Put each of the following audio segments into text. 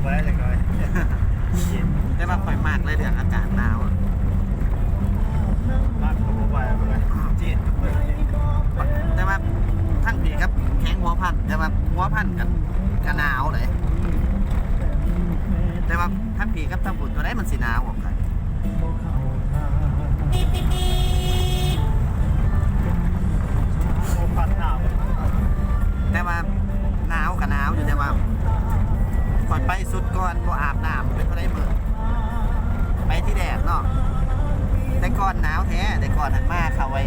ບໍ່ໄດ້ຈັກໜ້ອຍ ແຕ່ວ່າຂ້ອຍມັກເລີຍເລື່ອງອາກາດໜາວ ມັກກໍບໍ່ໄຫວ ເລີຍ ຈີດ ແຕ່ວ່າທັງພີ້ກັບແຂວງຫົວພັນ ແຕ່ວ່າຫົວພັນກໍ ກໍໜາວເດ້ ແຕ່ວ່າທັງພີ້ກັບທາງພຸ້ນ ຕົວໃດມັນຊິໜາວກວ່າກັນ? ແຕ່ວ່າໜາວກໍໜາວຢູ່ ແຕ່ວ່າຂ້ອຍໄປຊຸດກ່ອນບໍ່ອາບນ້ຳ ເປັນເທົ່າໃດມື້? ໄປທີ່ແດດເນາະ ແຕ່ກ່ອນໜາວແທ້ ແຕ່ກ່ອນຫັ້ນມາເຂົ້າໄວ້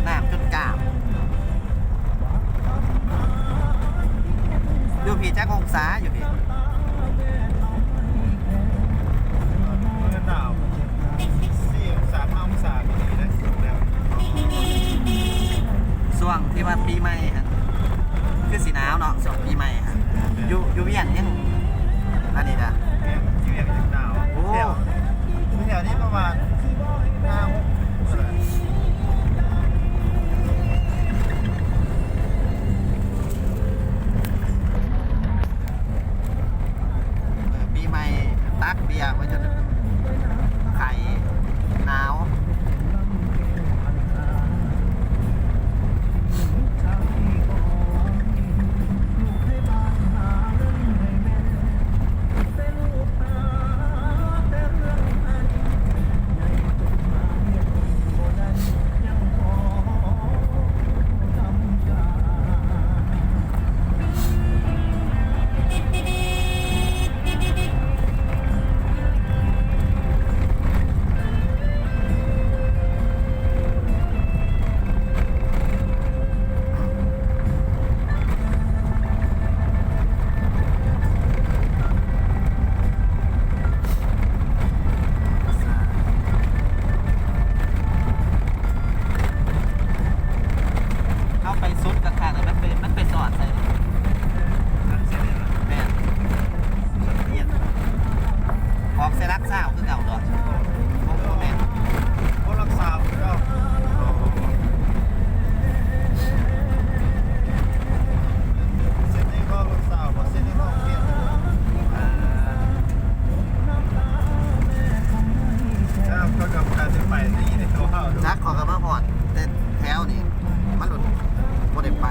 ນ້ຳຈົນກ້າມ. ຢູ່ພີ້ຈັກອົງສາ? ຢູ່ພີ້ ມື້ໜາວ ສີ່ອົງສາ ຫ້າອົງສາ ກໍດີແລ້ວ. ຊ່ວງທີ່ວ່າປີໃໝ່ຫັ້ນ ຄືຊິໜາວເນາະ ຊ່ວງປີໃໝ່ຫັ້ນ ຢູ່ ຢູ່ວຽງຍັງອັນນີ້ນະ ຢູ່ວຽງຍັງໜາວ. ໂອ້ ແຖວ ແຖວນີ້ປະມານຫ້າຫົກ ເອີ ປີໃໝ່ຕັກເບຍໄວ້ຈົນໄຂ້ໜາວ. ເຮົາໄປສຸດກະຄັກ ແລ້ວມັນໄປ ມັນໄປສອດໃສ? ແມ່ນ ອອກໃສ່ຫຼັກຊາວຄືເກົ່າດອກ. ບໍ່ ບໍ່ແມ່ນ ບໍ່ຫຼັກຊາວຄືເກົ່າ. ເສັ້ນນີ້ກໍຫຼັກຊາວ ເສັ້ນນີ້ກໍເຂດ. ເອີ ແລ້ວເຂົາກໍ ກໍຈະໄປນີ້ເດ້ ເຂົາເວົ້າ. ຈັກ ຂ້ອຍກໍມາຮອດແຕ່ແຖວນີ້ ມັນໂດນບໍ່ໄດ້ໄປ.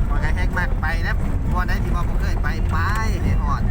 ຂ້ອຍກໍແຮງມັກໄປນະ ບ່ອນໃດທີ່ວ່າບໍ່ເຄີຍໄປ ໄປໃຫ້ຮອດ.